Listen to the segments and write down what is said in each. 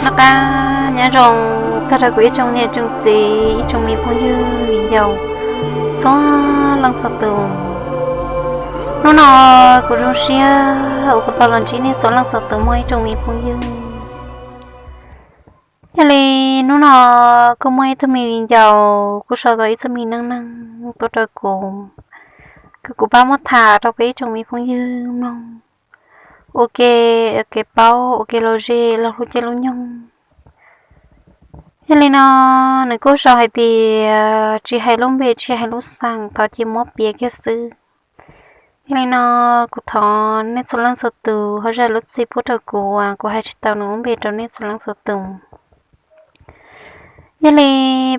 Noj qab nyob zoo txog rau kuv ib tsoom niam tsoom txiv, ib tsoom me phooj ywg viv ncaus txhua leej txhua tus. Hnub no kuv zoo siab uas kuv tau los ntsib nej txhua leej txhua tus muaj ib tsoom me phooj ywg. Yog li hnub no kuj muaj ib tug me viv ncaus kuj sau tau ib txoj me neej neeg tuaj rau kuv, kom kuv pab muab tham rau peb ib tsoom me phooj ywg mloog ua ke, ua kev paub, ua kev lom zem los hlub caij lub nyoog. Yog li no, nws kuj sau hais tias tsis hais lub npe tsis hais lub xeem, thov cia muab piav kiag xwb. Yog li no, kuv thov nej txhua leej txhua tus ho zam lub txim pub rau kuv uas kuv hais tsis tau nws lub npe rau nej txhua leej txhua tus. Yog li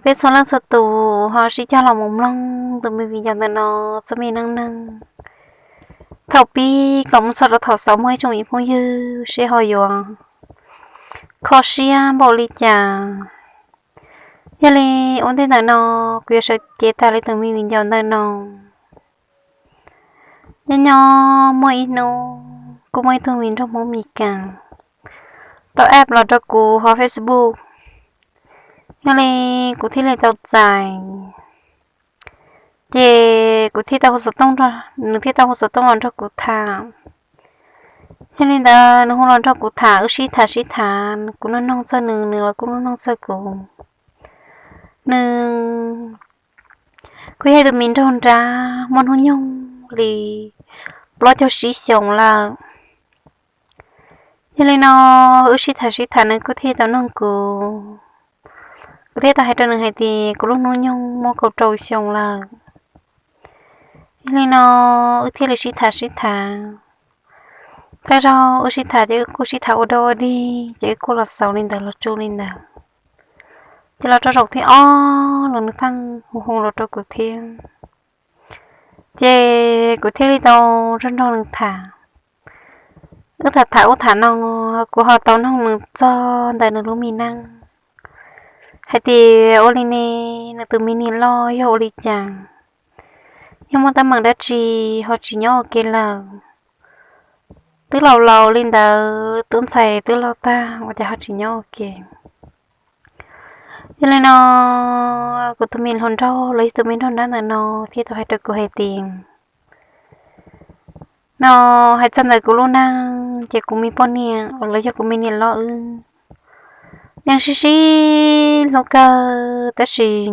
peb txhua leej txhua tus ho sib cog los mus mloog tus me viv ncaus ntawm no txoj me neej neeg thaum pib kom mus txog rau thaum xaus muaj ib tsoom me phooj ywg seb ho yuav kho siab npaum li cas. Yog li ua ntej ntawm no kuv yuav sawv cev tas li tus me viv ncaus ntawm no. Nyob nyob muaj ib hnub kuj muaj ib tug me nraug Hmoob Mes Kas tau app los rau kuv hauv Facebook. Yog li kuv thiaj li tau txais, ces kuv thiaj tau hu xov tooj, nws thiaj tau hu xov tooj los nrog kuv tham. Yog li ntawd nws hu los nrog kuv tham, wb sib tham sib tham, kuv nug noog txog nws, nws los kuj nug noog txog kuv. Nws kuj yog ib tug me nraug nrab muaj hnub nyoog li plaub caug tsib xyoos lawm. Yog li no, wb sib tham sib tham nws kuj thiaj tau noog kuv, kuv thiaj tau hais rau nws hais tias kuv lub hnub nyoog muaj kaum rau xyoo lawm. Yog li no, wb thiaj li sib tham sib tham. Thawj zaug wb sib tham ces wb kuj sib tham ua dog ua dig ces wb kuj los xaus li ntawd los tso li ntawd. Ces los rau zaum thib ob los nws pheej hu hu los rau kuv thiab. Ces kuv thiaj li tau nrog nrog nws tham. Wb tham tham ub tham no, kuv ho tau noog nws txog ntawm nws lub me neej hais tias ua li ne, nws tus me niam loj yog ua li cas, yog muaj teeb meem dab tsi ho tsis nyob ua ke lawm. Twb laus laus li ntawd, tub ntxhais twb loj tag ua cas ho tsis nyob ua ke. Yog li no, kuv tus me hluas nraug los yog tus me nraug nrab ntawm no thiaj tau hais rau kuv hais tias, no, hais txog ntawm kuv lub neej ces kuv me poj niam los yog kuv me niam loj wb yeej sib sib hlub kawg, tab sis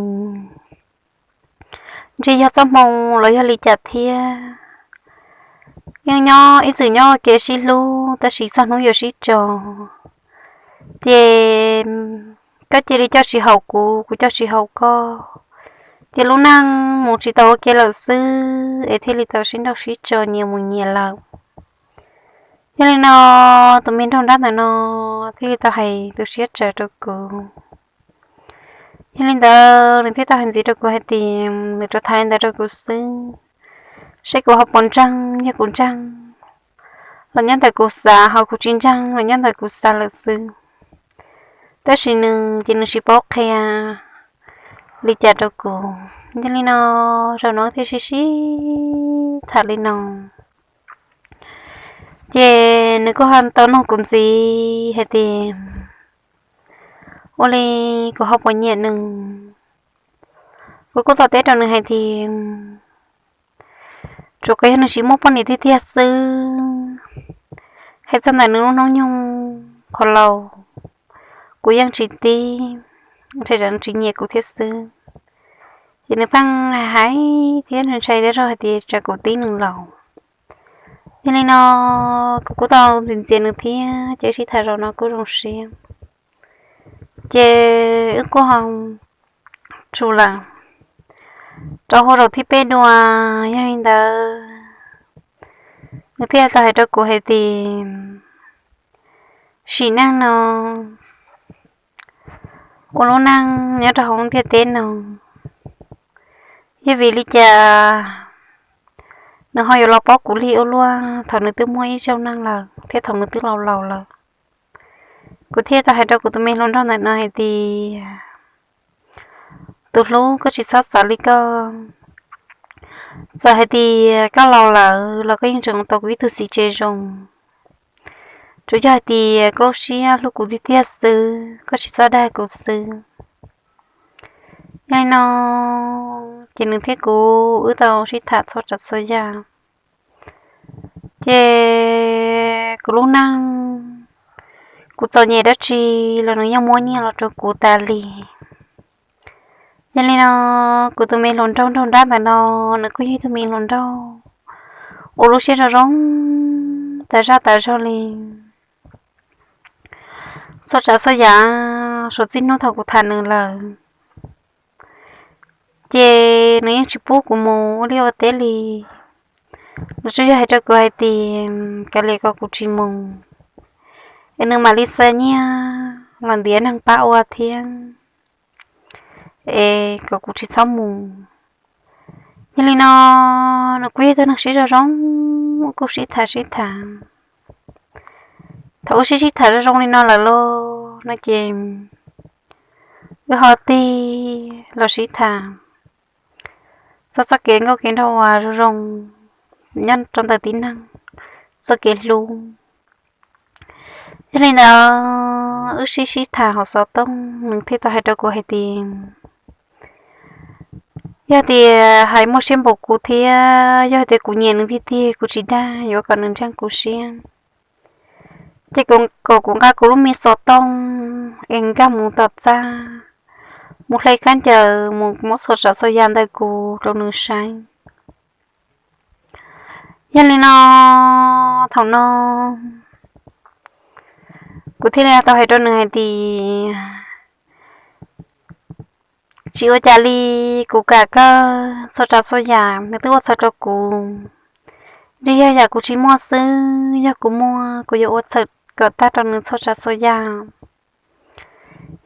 ntshe yog txoj hmoo los yog li cas thiab, yeej nyob ib txwm nyob ua ke sib hlub tab sis txog hnub yuav sib tso ces koj cia li coj tsis haum kuv, kuv coj tsis haum koj, ces lub neej mus tsis tau ua ke lawm xwb es thiaj li tau sib nrauj sib tso nyias mus nyias lawm. Yog li no, tus me nraug nrab ntawm no thiaj li tau hais tu siab tsawv rau kuv. Yog li ntawd nws thiaj tau hais ntxiv rau kuv hais tias nws rov tham li ntawd rau kuv xwb, seb kuv ho puas ntseeg, yog kuv ntseeg los nyob ntawm kuv xav, ho kuv tsis ntseeg los nyob ntawm kuv xav lawm xwb. Tab sis nws ces nws tsis paub qhia li cas rau kuv. Yog li no, zaum no thiaj sib sib tham li no. Ces nws kuj ho tau nug kuv ntxiv hais tias ua li kuv ho puas nyiam nws. Kuv kuj tau teb rau nws hais tias tsuas yog nws tsis muaj poj niam tiag tiag xwb. Hais txog ntawm nws lub hnub nyoog qhov laus, kuv yeej tsis tib, ntshe tseem tsis nyiam kuv thiab xwb. Ces nws pheej hais thiab ntshai thiab zog hais tias tsam kuv tib nws laus. Yog li no, kuv kuj tau ntxias ntxias nws thiab ces sib tham zaum no kuj zoo siab. Ces wb kuj ho tsum lawm rau hauv zaum thib peb dua. Yog li ntawd, nws thiaj tau hais rau kuv hais tias sim neej no ua lub neej nyob rau hauv ntiaj teb no, yog vim li cas nws ho yuav los paub kuv li ua luaj thaum nws twb muaj ib zaug neej lawm thiab thaum nws twb laus laus lawm. Kuv thiaj tau hais rau kuv tus me hluas nraug ntawm no hais tias tus hlub, koj tsis txhob xav li koj. Txawm hais tias koj laus lawm los koj yeej tseem tau kuv ib tug txiv tsev zoo. Tsuas yog hais tias koj lub siab hlub kuv tiag tiag xwb, koj tsis txhob dag kuv xwb. Yog li no ces nws thiab kuv wb tau sib tham txhua tsav txhua yam. Ces kuv lub neej, kuv txom nyem dab tsi los nws yeej muab nyiaj los rau kuv tas li. Yog li no, kuv tus me hluas nraug nraug nrab ntawm no, nws kuj yog ib tug me hluas nraug uas lub siab zoo zoo tas zaj tas zog li. Txhua tsav txhua yam, suav txij hnub thaum kuv tham nws lawm, ces nws yeej tsis pub kuv mus ua liaj ua teb li. Nws tsuas yog hais rau kuv hais tias kav liam kom kuv tsis mus, es nws mam li xa nyiaj los ntiav neeg pab ua thiab, es kom kuv tsis txhob mus. Yog li no, nws kuj yog tus neeg siab zoo zoo, kuj sib tham sib tham. Thaum wb sib sib tham zoo zoo li no lawm lauj no ces wb ho tig los sib tham txog txoj kev nkauj kev nraug uas zoo zoo nyob rau ntawm tib neeg txoj kev hlub. Yog li ntawd, wb sib sib tham hauv xov tooj, nws thiaj tau hais rau kuv hais tias yog tias hais muaj siab npaum kuv thiab yog tias kuv nyiam nws tiag tiag, kuv tsis dag yuav kom nws ntseeg kuv siab, ces kom kuv nqa kuv lub me xov tooj es nkag mus tom txaj, mus hle khaub ncaws mus muab txhua tsav txhua yam ntawm kuv rau nws saib. Yog li no, thaum no kuv thiaj li tau hais rau nws hais tias tsis ua cas li, kuv kam kawg, txhua tsav txhua yam nws twb ua txhaum rau kuv. Ntshe yog yam kuv tsis muaj xwb, yog kuv muaj kuv yuav ua txhaum kom tag rau nws txhua tsav txhua yam.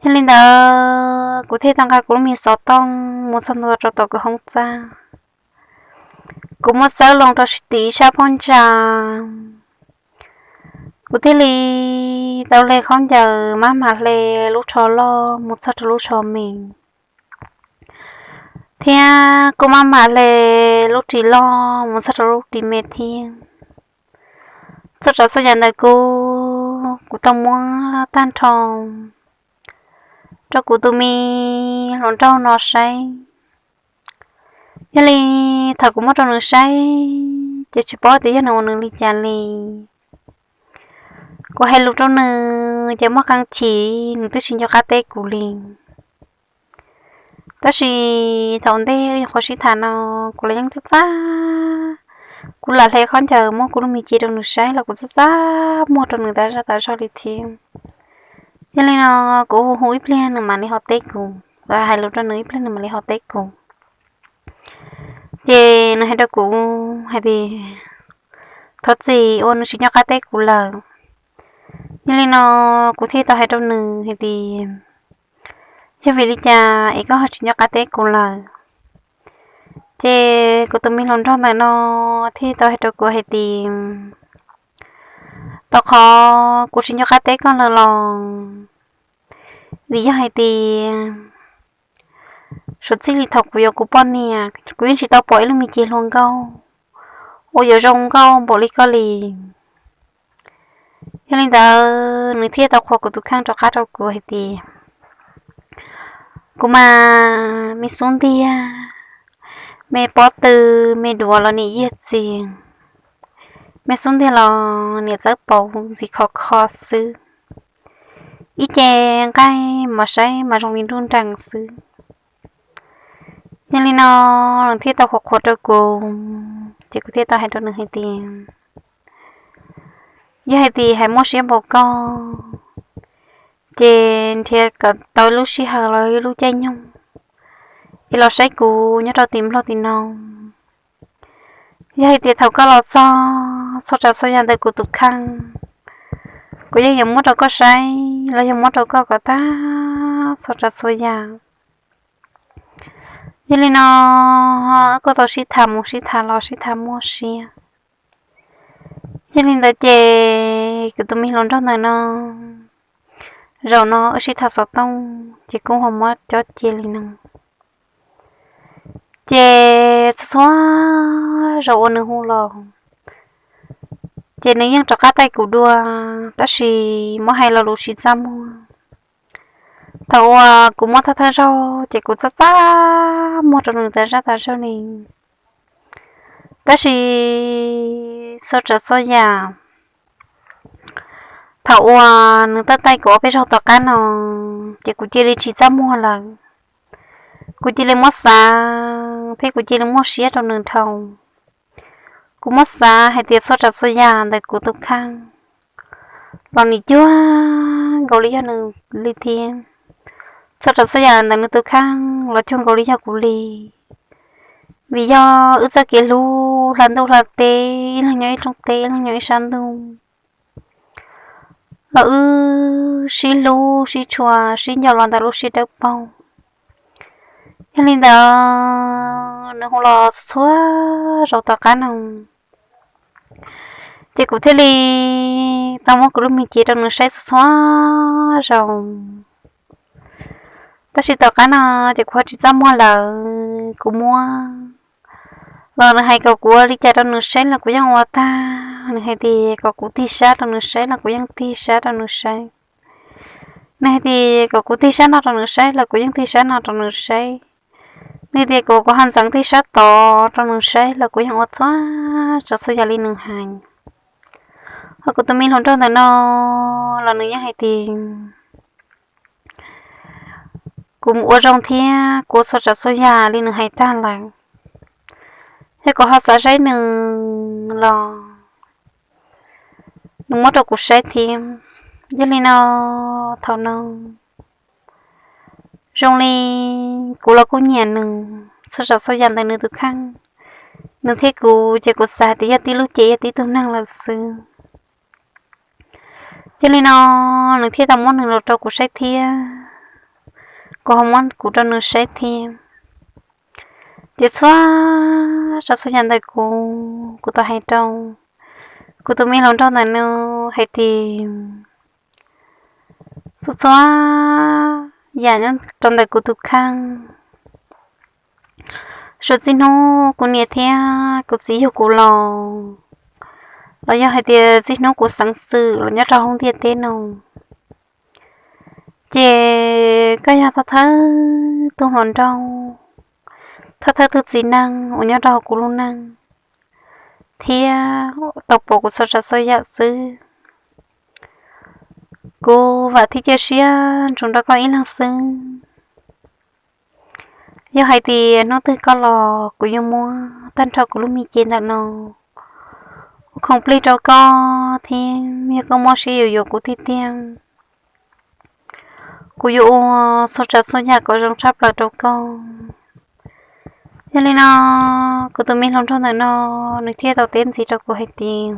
Yog li ntawd kuv thiaj tau nqa kuv lub me xov tooj mus txog ntua rau tom kuv hoob txaj. Kuv muab xawb loo rau tim sab phab ntsa, kuv thiaj li tau hle khaub ncaws maj mam hle lub tsho loj mus txog rau lub tsho me, thiab kuv maj mam hle lub ris loj mus txog rau lub ris me thiab. Txhua tsav txhua yam ntawm kuv, kuv tau muab tag nrho rau kuv tus me hluas nraug no saib. Yog li thaum kuv muab rau nws saib ces tsis paub tias yog nws ua nws li cas li. Kuv hais lus rau nws ces muaj qee chim nws twb tsis nco qab teb kuv li. Tab sis thaum ntej nyuam qhuav sib tham no, kuv los yeej txaj txaj, kuv lam hle khaub ncaws muab kuv lub me cia rau nws saib los kuv txaj txaj muag rau nws tas zaj tas zog li thiab. Yog li no, kuv hu ib pliag nws mam li ho teb kuv, hais lus rau nws ib pliag nws mam li ho teb kuv. Ces nws hais rau kuv hais tias thov txim uas nws tsis nco qab teb kuv lawm. Yog li no, kuv thiaj tau hais rau nws hais tias yog vim li cas es koj ho tsis nco qab teb kuv lawm. Ces kuv tus me hluas nraug ntawm no thiaj tau hais rau kuv hais tias tau qhov kuv tsis nco qab teb koj lawm los vim yog hais tias suav txij li thaum kuv yuav kuv poj niam kuv yeej tsis tau pom ib lub me cia hluas nkauj uas yuav zoo nkauj npaum li koj li. Yog li ntawd nws thiaj tau qhuas kuv tus kheej rov qab rau kuv hais tias kuv mas me xub ntiag, me pob tw, me duav los niam yiag txias, me xub ntiag los niam txawb paus ntxim khov kho xwb, ib ce nqaij mas saib mas zoo li nruj nreem xwb. Yog li no, nws thiaj tau qhuas qhuas rau kuv, ces kuv thiaj tau hais rau nws hais tias yog hais tias hais muaj siab npaum koj, ces nrhiav kom tau lub sij hawm los ib lub caij nyoog es los saib kuv nyob rau tim Nplog tim no. Yog hais tias thaum koj los txog, txhua tsav txhua yam ntawm kuv tus kheej, kuv yeej yuav muab rau koj saib los yog muab rau koj kom tag txhua tsav txhua yam. Yog li no, koj tau sib tham mus sib tham los sib tham muaj siab. Yog li ntawd ces kuv tus me hluas nraug ntawm no, zaum no wb sib tham xov tooj ces kuj ho muab cob cia li no. Ces txhua txhua zaus uas nws hu los, Ces nws yeej rov qab taij kuv dua, tab sis muab hais lo lus tsis txaj muag. Thaum uas kuv muab thawj thawj zaug ces kuv txaj txaj muag rau nws tas zaj tas zog li. Tab sis txhua tsav txhua yam, thaum uas nws taij taij kuv ob peb zaug tom qab no, ces kuv cia li tsis txaj muag lawm. Kuv cia li muab xav thiab kuv cia li muaj siab rau nws dhau. Kuv muab xav hais tias txhua tsav txhua yam ntawm kuv tus kheej los nws cuag nkaus li yog nws li thiab. Txhua tsav txhua yam ntawm nws tus kheej los cuag nkaus li yog kuv li. Vim yog wb txoj kev hlub hla ntuj hla teb, ib leeg nyob ib rooj teb, ib leeg nyob ib sab ntuj, los wb sib hlub sib tshua, sib nco los ntawm lub siab dawb paug. Yog li ntawd nws hu los txhua txhua zaus tom qab no, ces kuv thiaj li tau muab kuv lub me cev rau nws saib txhua txhua zaus. Tab sis tom qab no ces kuv ho tsis txaj muag lawm, kuv muab los nws hais kom kuv ua li cas rau nws saib los kuv yeej ua tag. Nws hais tias kom kuv tig sab rau nws saib los kuv yeej tig sab rau nws saib. Nws hais tias kom kuv tig sab no rau nws saib los kuv yeej tig sab no rau nws saib. Nws hais tias kom kuv ho ntxeev tig sab tod rau nws saib los kuv yeej ua txhua tsav txhua yam li nws hais. Ho kuv tus me hluas nraug ntawm no los nws yeej hais tias kuv ua zoo thiab kuv ua txhua tsav txhua yam li nws hais tag lawm. Yog kuv ho xav saib nws los nws muab rau kuv saib thiab. Yog li no, thaum no zoo li kuv los kuj nyiam nws, txhua tsav txhua yam ntawm nws tus kheej, nws thiab kuv ces kuv xav hais tias yog tib lub cev yog tib tug neeg lawm xwb. Yog li no, nws thiaj tau muab nws los rau kuv saib thiab, kuv ho muab kuv rau nws saib thiab. Ces txhua tsav txhua yam ntawm kuv, kuv tau hais rau kuv tus me hluas nraug ntawm no hais tias txhua txhua yam nyob rau ntawm kuv tus kheej, suav txij hnub kuv niam thiab kuv txiv yug kuv los, los yog hais tias txij hnub kuv xeev xwm los nyob rau hauv ntiaj teb no, ces koj yog thawj thawj tug hluas nraug, thawj thawj tug txiv neej uas nyob rau hauv kuv lub neej, thiab tau pom kuv txhua tsav txhua yam xwb. Kuv vam thiab cia siab ntsoov rau koj ib leeg xwb. Yog hais tias hnub twg koj los kuv yuav muab tag nrho kuv lub me cev ntawm no ua khoom plig rau koj thiab yog koj muaj siab yuav yuav kuv tiag tiag, kuv yuav ua txhua tsav txhua yam kom zoo tshaj plaws rau koj. Yog li no, kuv tus me hluas nraug ntawm no nws thiaj tau teb ntxiv rau kuv hais tias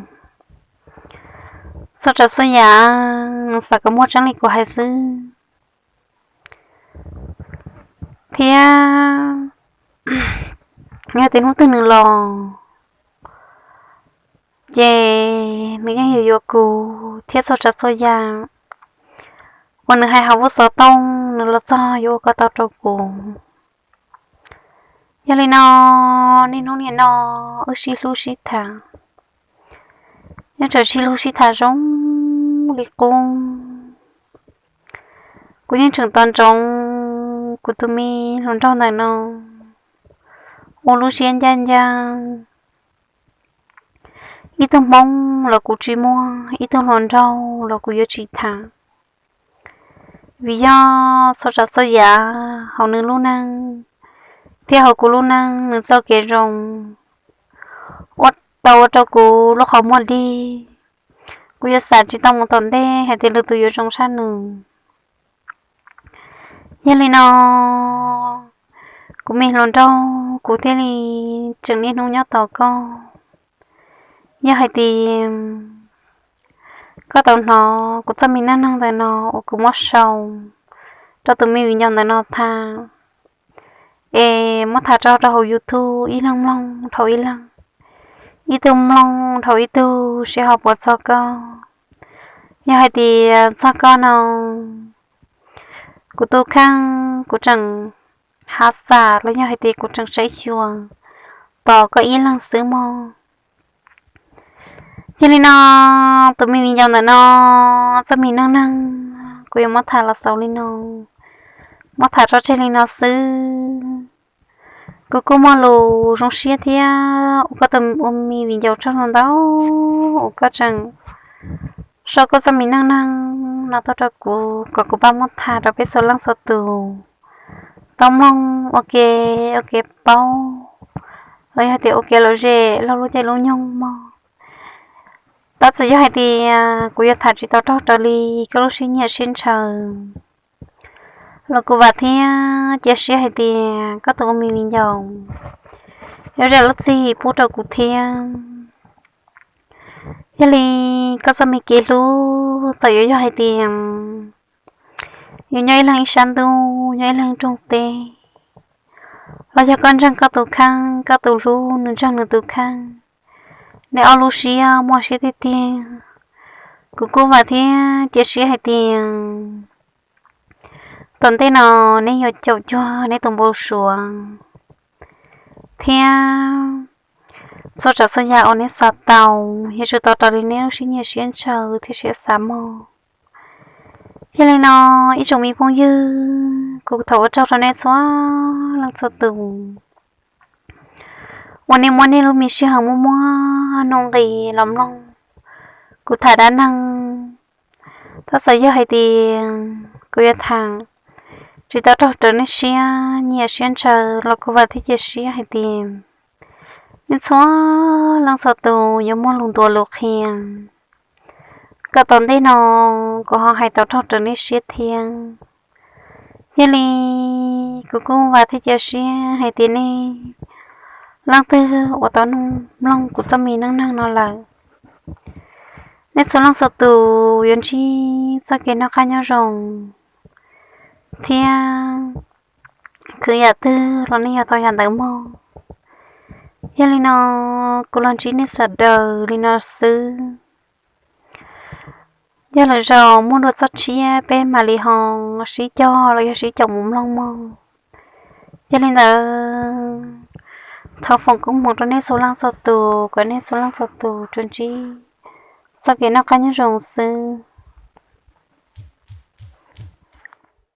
txhua tsav txhua yam nws xav kom muaj tseeb li kuv hais xwb. Thiab yog tias hnub twg nws los, ces nws yeej yuav yuav kuv thiab txhua tsav txhua yam uas nws hais hauv lub xov tooj nws los txog yuav ua kom tau rau kuv. Yog li no, niaj hnub niaj no wb sib hlub sib tham, nyob tsam sib hlub sib tham zoo li qub. Kuv yeej tseem tos ntsoov kuv tus me hluas nraug ntawm no ua lub siab ncaj ncaj. Ib tug hmoob los kuv tsis muaj, ib tug hluas nraug los kuv yuav tsis tham, vim yog txhua tsav txhua yam hauv nws lub neej thiab hauv kuv lub neej nws txoj kev zoo ua tau ua rau kuv lub qhov muag dig. Kuv yuav xav tsis tau mus tom ntej hais tias lwm tus yuav zoo tshaj nws. Yog li no, kuv me hluas nraug, kuv thiaj li tseem niaj hnub nyob tos koj. Yog hais tias koj tau hnov kuv txoj me neej neeg ntawm no uas kuv muab sau rau tus me viv ncaus ntawm no tham, es muab tham tso rau hauv YouTube ib leeg mloog dhau ib leeg, ib tug mloog dhau ib tug seb ho puas txog koj. Yog hais tias txog koj no, kuv tus kheej kuv tseem hav xam los yog hais tias kuv tseem saib xyuas tos koj ib leeg xwb mog. Yog li no, tus me viv ncaus ntawm no txoj me neej neeg kuv yuav muab tham los xaus li no, muab tham tso tseg li no xwb. Kuv kuj muaj lus zoo siab thiab ua koj tus ua me viv ncaus tsaug ntau ntau uas koj tseem sau koj txoj me neej neeg no tuaj rau kuv kom kuv pab muab tham rau peb txhua leej txhua tus tau mloog ua ke, ua kev paub los yog tias ua kev lom zem laug lub caij lub nyoog mog. Tab txawm yog hais tias kuv yuav tham tsis tau raug raws li koj lub siab nyiam siab ntshaw los kuv vam thiab cia siab hais tias koj tus ua me viv ncaus yuav zam lub txim pub rau kuv thiab. Yog li koj txoj me kev hlub txawm yuav yog hais tias yuav nyob ib leeg ib sab ntuj, nyob ib leeg rooj teb, los yog koj ntseeg koj tus kheej, koj tus hlub nws ntseeg nws tus kheej, nej ob lub siab muaj siab tiag tiag, kuv kuj vam thiab cia siab hais tias tom ntej no nej yuav caum cuag nej tus npau suav thiab txhua tsav txhua yam uas nej xav tau yuav tsum tau raws li nej lub siab nyiam siab ntshaw thiab siab xav mog. Yog li no, ib tsoom me phooj ywg, kuv thov ua tsaug rau nej txhua leej txhua tus uas nej muab nej lub me sij hawm muaj muaj nuj nqis los mloog kuv tham dab neeg. Tab txawm yog hais tias kuv yuav tham tsis tau raug raws nej siab nyiam siab ntshaw los kuv vam thiab cia siab hais tias nej txhua leej txhua tus yuav muaj lus ntuas lus qhia kom tom ntej no kuv ho hais tau raug raws nej siab thiab. Yog li kuv kuj vam thiab cia siab hais tias nej leej twg uas tau mloog kuv txoj me neej neeg no lawm, nej txhua leej txhua tus yuav ntsib txoj kev noj qab nyob zoo thiab khwv yam twg los nej yuav tau yam ntawd mog. Yog li no, kuv los ntsib nej sawv daws li no xwb. Yog lwm zaus muaj dua txoj tshiab peb mam li ho sib cog los yog sib caum mus mloog mog. Yog li ntawd, thov foom koob hmoov rau nej txhua leej txhua tus kom nej txhua leej txhua tus tsuas ntsib txoj kev noj qab nyob zoo xwb.